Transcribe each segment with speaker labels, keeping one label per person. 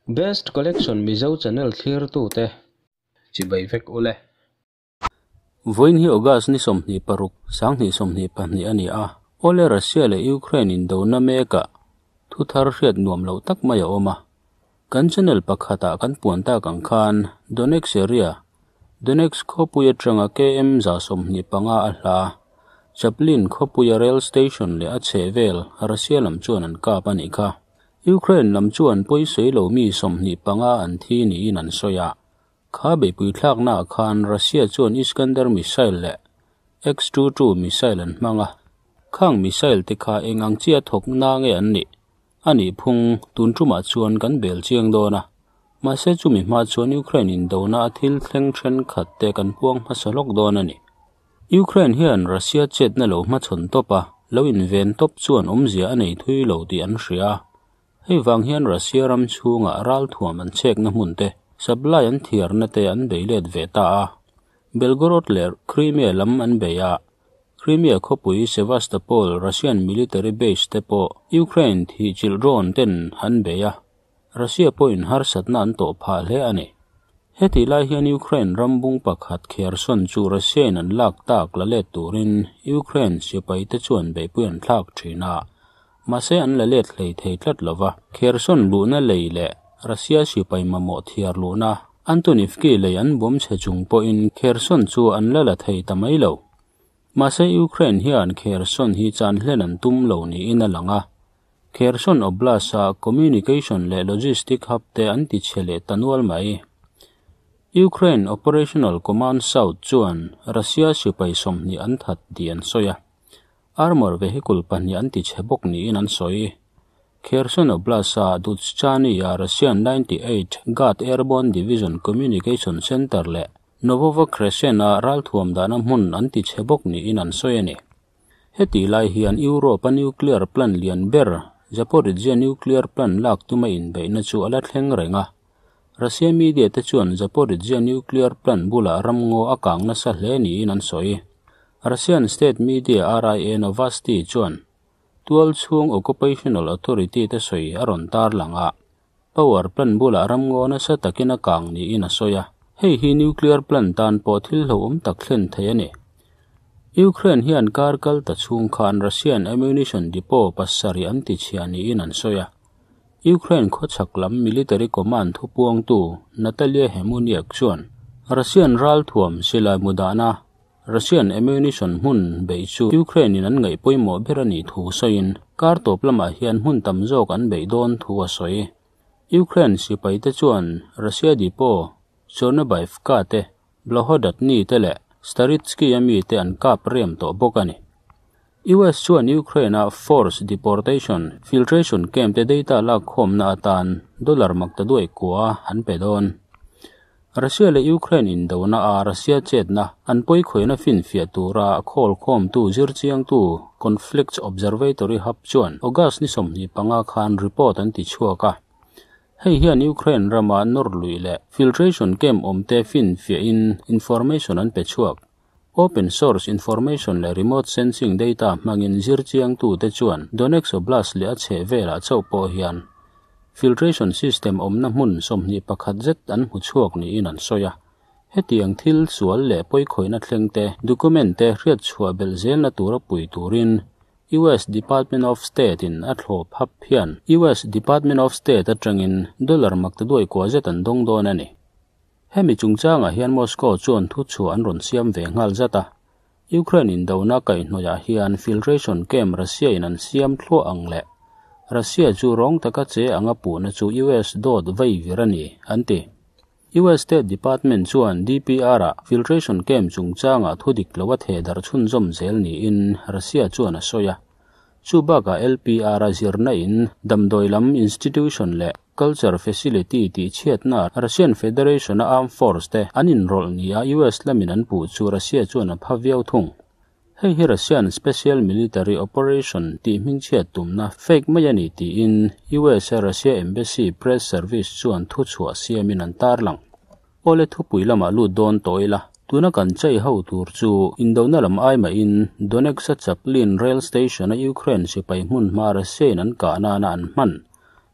Speaker 1: Best Collection Mizo Channel thlirtute chibai vek ule.
Speaker 2: Vawiin hi August ni 26, 2022 a ni a, Awle Russia leh Ukraine indona mekah thu thar hriat nuam loh tak mai a awm a. Kan channel pakhatah kan puan tak ang khan Donetsk area, Donetsk khawpui atanga KM 125 a hla, Chaplin khawpuia rail station leh a chhehvel Russia lam chuan an kap a nih kha. Ukraine lam chuan pawisawi lo mi 25 an thi niin an sawi a. Kha beihpui thlaknaah khan Russia chuan Iskander missile leh X-22 missile an hmang a. Khang missile te kha eng ang chiah thawk na nge an nih? A nih phung, tun tumah chuan kan bel chiang dawn a. Mahse chumi hma chuan Ukraine indona a thil thleng thenkhat te kan puang hmasa lawk dawn a ni. Ukraine hian Russia chetna lo hmachhawn tawp a, lo inven tawp chuan awmzia a nei thui lo tih an hria. Hei vang hian Russia ram chhungah ralthuam an chekna hmun te, supply an thiarna te an bei let ve ta a. Belgorod leh Crimea lam an bei a, Crimea khawpui Sevastopol Russian military base te pawh Ukraine thihchilh drone ten an bei a, Russia pawhin harsatna an tawh phah hle a ni. Hetih lai hian Ukraine ram bung pakhat Kherson chu Russia in an lak tak la let turin Ukraine sipai te chuan beihpui an thlak thin a, mahse an la let hlei thei tlat lova. Kherson luhna lei leh Russia sipai mamawh thiar luhna Antonivki lei an bawm chhe chung pawhin Kherson chu an la la thei ta mai lo. Mahse Ukraine hian Kherson hi chan hlen an tum lo niin a lang a. Kherson Oblast-a communication leh logistic hub te an ti chhe leh ta nual mai. Ukraine Operational Command South chuan Russia sipai 20 an that tih an sawi a. Armor vehicle 2 an ti chhe bawk niin an sawi. Kherson Oblast-a Dudchany-a Russian 98 Guard Airborne Division Communication Center leh Novovokreshena ralthuam dahna hmun an ti chhe bawk niin an sawi a ni. Heti lai hian Europe-a nuclear plant lian ber Zaporizhzhia nuclear plant lak tuma inbeihna chu a la thleng reng a. Russia media te chuan Zaporizhzhia nuclear plant bulah ramngaw a kang nasa hle niin an sawi. Russian state media RIA Novosti chuan tual chhung occupational authority te sawi a rawn tar lang a. Power plant bulah ramngaw nasa takin a kang niin a sawi a. Hei hi nuclear plant tan pawh thil hlauhawm tak thlen thei a ni. Ukraine hian kar kal ta chhung khan Russian ammunition depot 7 an ti chhia niin an sawi a. Ukraine khawchhak lam military command thupuangtu Natalia Hemuniak chuan Russian ralthuam silai mudahna Russian ammunition hmun bei chu Ukraine in an ngaih pawimawh ber a nih thu sawiin kar tawp lamah hian hmun tam zawk an beih dawn thu a sawi. Ukraine sipai te chuan Russia depot Chornobaivka te Blahodatny te leh Staritski a mi te an kap rem tawh bawk a ni. US chuan Ukraine-a force deportation filtration camp te data lak khawmna atan dollar maktaduai kua an pe dawn. Russia leh Ukraine indona a Russia chetna an pawi khawihna finfiah tura khawl khawmtu zirchiangtu Conflicts Observatory Hub chuan August ni 25 khan report an ti chhuak a. Hei hian Ukraine rama nawr lui leh filtration camp awm te finfiahin information an pe chhuak. Open source information leh remote sensing data hmangin zirchiangtu te chuan Donetsk Oblast leh a chheh velah chauh pawh hian filtration system awmna hmun 21 zet an hmu chhuak niin an sawi a. Hetiang thil sual leh pawi khawihna thleng te document te hriat chhuah belh zelna tura pui turin US Department of State in a thlawp hap hian US Department of State atangin dollar maktaduai kua zet an dawng dawn a ni. Hemi chungchangah hian Moscow chuan thu chhuah an rawn siam ve nghal zat a. Ukraine indona kaihhnawihah hian filtration camp Russia in an siam thluah ang leh Russia chu rawng taka che anga puhna chu US dawt vei vir a ni, an ti. US State Department chuan DPR-a filtration camp chungchangah thu dik lo a theh dar chhunzawm zel niin Russia chuan a sawi a. Chu bakah LPR-a zirna in damdawi lam institution leh culture facility tih chhiatna Russian Federation-a Armed Force te an inrawlh ni a US lamin an puh chu Russia chuan a pha viau thung. Hei hi Russian Special Military Operation tih hming chhiat tumna fake mai a ni tiin US a Russia Embassy Press Service chuan thu chhuah siamin an tar lang. Awle thupui lamah lut dawn tawh ila. Tuna kan chei ho tur chu indona lam ai mahin Donetsk a Chaplin rail station a Ukraine sipai hmun hma Russia in an kahna na an hman.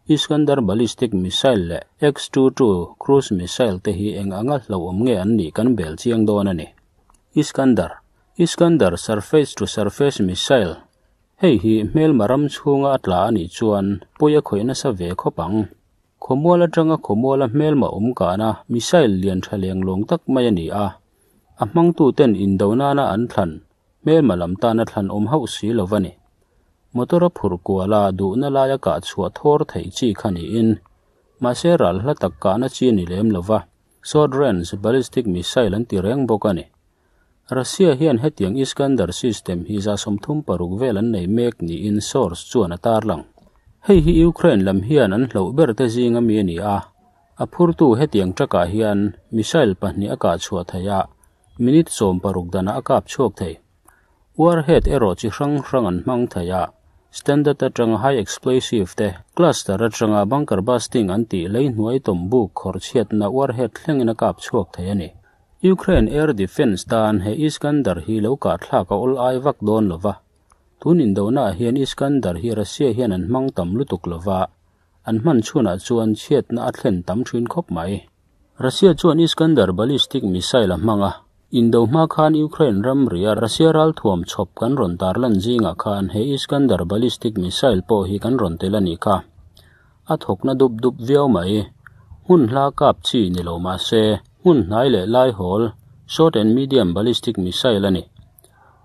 Speaker 2: Iskander ballistic missile leh X-22 cruise missile te hi eng anga hlauhawm nge an nih kan bel chiang dawn a ni. Iskander, Iskander surface to surface missile, Hei hi hmelma ram chhunga a tla a nih chuan pawi a khawih nasa ve khawp ang. Khawmual atanga khawmuala hmelma awm kahna missile lian tha leng lawng tak mai a ni a. A hmangtuten indo nana an thlan hmelma lam tana thlan awm hauh si lo va ni. Motor a phurh kual a, duhna laia kah chhuah thawr theih chi kha niin, mahse ral hla tak kahna chi a ni lem lo va, short range ballistic missile an ti reng bawk a ni. Russia hian hetiang Iskander system hi 36 vel an nei mek niin source chuan a tarlang. Hei hi Ukraine lam hian an hloh ber te zinga mi a ni a, a phurtu hetiang truck-ah hian missile pahnih a kah chhuah theih a, minute 16 danah a kap chhuak thei. Warhead erawh chi hrang hrang an hmang thei a, standard atanga high explosive te, cluster atanga bunker busting an tih lei hnuai tawm buk khawrh chhiatna warhead thlengin a kap chhuak thei a ni. Ukraine air defence tan he Iskander hi lo kah thlak a awl ai vak dawn lo va, tun indonaah hian Iskander hi Russia hian an hmang tam lutuk lo va, an hman chhunah chuan chhiatna a thlen tam thin khawp mai. Russia chuan Iskander ballistic missile a hmang a, indo hma khan Ukraine ramria Russia ralthuam chhawp kan rawn tarlan zingah khan he Iskander ballistic missile pawh hi kan rawn tel a nih kha. A thawkna dup dup viau mai. Hmun hla kap chi ni lo mah se, hmun hnai leh lai hawl, short and medium ballistic missile a ni.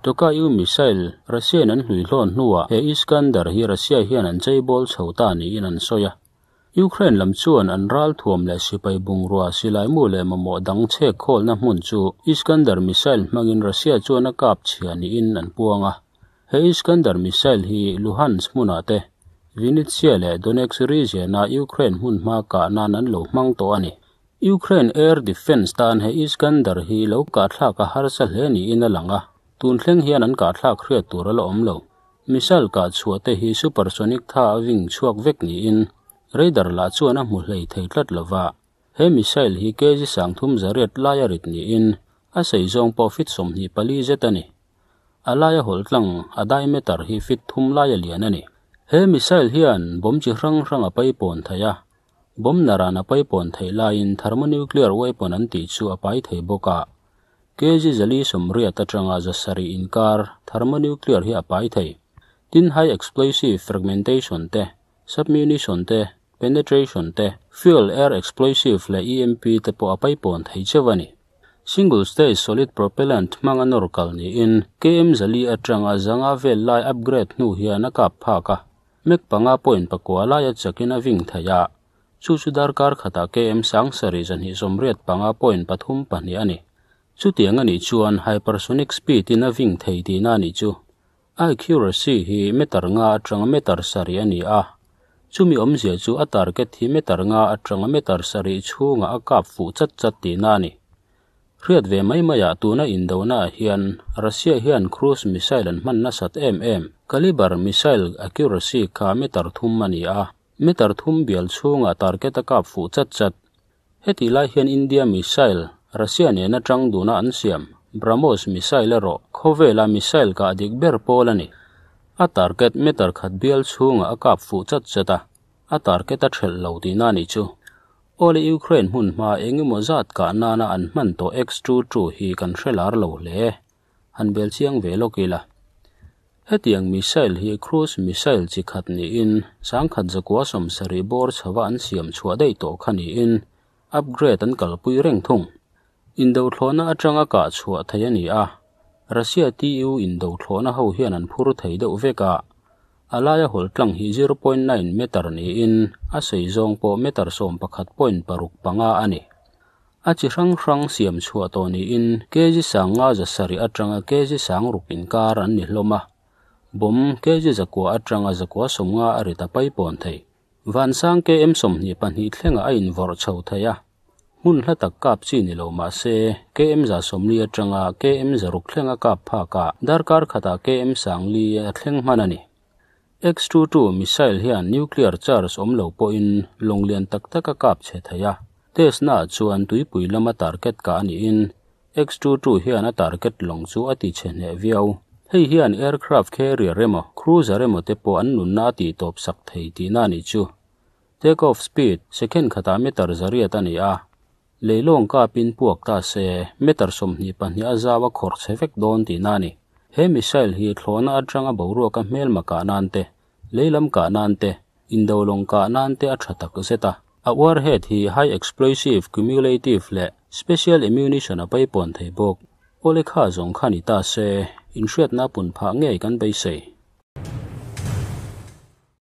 Speaker 2: Toka-U missile Russia-in an hluihlawn hnuah he Iskander hi Russia hian an cheibawl chho ta niin an sawi a. Ukraine lam chuan an ralthuam leh sipai bungrua silaimu leh mamawh dang chhek khawlna hmun chu Iskander missile hmangin Russia chuan a kap chhia niin an puang a. He Iskander missile hi Luhansk hmunah te, Vinnytsia leh Donetsk region-a Ukraine hmunhma kah nan an lo hmang tawh a ni. Ukraine air defence tan he Iskander hi lo kahthlak a harsa hle niin a lang a, tun thleng hian an kahthlak hriat tur a la awm lo. Missile kah chhuah te hi supersonic tha a ving chhuak vek niin radar lah chuan a hmu hlei thei tlat lo va. He missile hi kg 308 laia rit niin a sei zawng pawh feet 24 zet a ni. A laia hawlh tlang a diameter hi feet thum laia lian a ni. He missile hian bomb chi hrang hrang a paipawn thei a, bomb naran a paipawn theih laiin thermonuclear weapon an tih chu a pai thei bawk a. Kg 480 atanga 700 inkar thermonuclear hi a pai thei. Tin high explosive fragmentation te, submunition te, penetration te, fuel air explosive leh EMP te pawh a paipawn thei cheu a ni. Single stage solid propellant hmanga nawr kal niin km 400 atanga 500 vel lai upgrade hnu hian a kap phak a, Mach 5.9 laia chakin a ving thei a, chu chu darkar khatah km 7285.32 a ni. Chutiang a nih chuan hypersonic speed in a ving thei tihna a nih chu. Accuracy hi meter nga atanga meter sarih a ni a, chumi awmzia chu a target hi meter nga atanga meter sarih chhungah a kap fuh chat chat tihna a ni. Hriat ve mai maiah tuna indonaah hian Russia hian cruise missile an hman nasat em em. Caliber missile accuracy kha meter thum a ni a, meter thum bial chhungah target a kap fuh chat chat. Hetih lai hian India missile Russia nena tang duna an siam BrahMos missile erawh khawvela missile kah dik ber pawl a ni. A target meter khat bial chhungah a kap fuh chat chat a, a target a thelh lo tihna a nih chu. Awle Ukraine hmun hma engemaw zat kah nana an hman tawh X-22 hi kan hre lar lo hle. Han bel chiang ve lawk ila. Hetiang missile hi cruise missile chi khat niin 1170 bawr chhova an siam chhuah daih tawh kha niin upgrade an kalpui reng thung. Indo thlawhna atanga kah chhuah thei a ni a, Russia TU indo thlawhna ho hian an phur thei deuh vek a, a laia hawlh tlang hi 0.9 meter niin a sei zawng pawh meter 11.65 a ni. A chi hrang hrang siam chhuah tawh niin kg 507 atanga kg 600 inkar an ni hlawm a, bomb kg 900 atanga 950 a rit a paipawn thei. Vansang km 22 thlengah a invawrh chho thei a, hmun hla tak kap chi ni lo mah se km 140 atanga km 600 thlenga kap phak a, darkar khatah km 4,000 a thleng hman a ni. X-22 missile hian nuclear charge awm lo pawhin lawng lian tak tak a kap chhe thei a, test naah chuan tuipui lama target kah a niin X-22 hian a target lawng chu a ti chhe hneh viau. Hei hian aircraft carrier emaw cruiser emaw te pawh an nunna a tihtawp sak thei tihna a nih chu. Take off speed second khatah meter 800 a ni a. Leilawng kapin puak ta se meter 22 a zau a khawrh chhe vek dawn tihna a ni. He missile hi thlawhna atanga boruaka hmelma kah nan te, leilam kah nan te, indolawng kah nan te a tha tak zet a. A warhead hi high explosive cumulative leh special ammunition a paipawn thei bawk. Awle kha zawng kha ni ta se, inhriatna pun phah ngei kan beisei.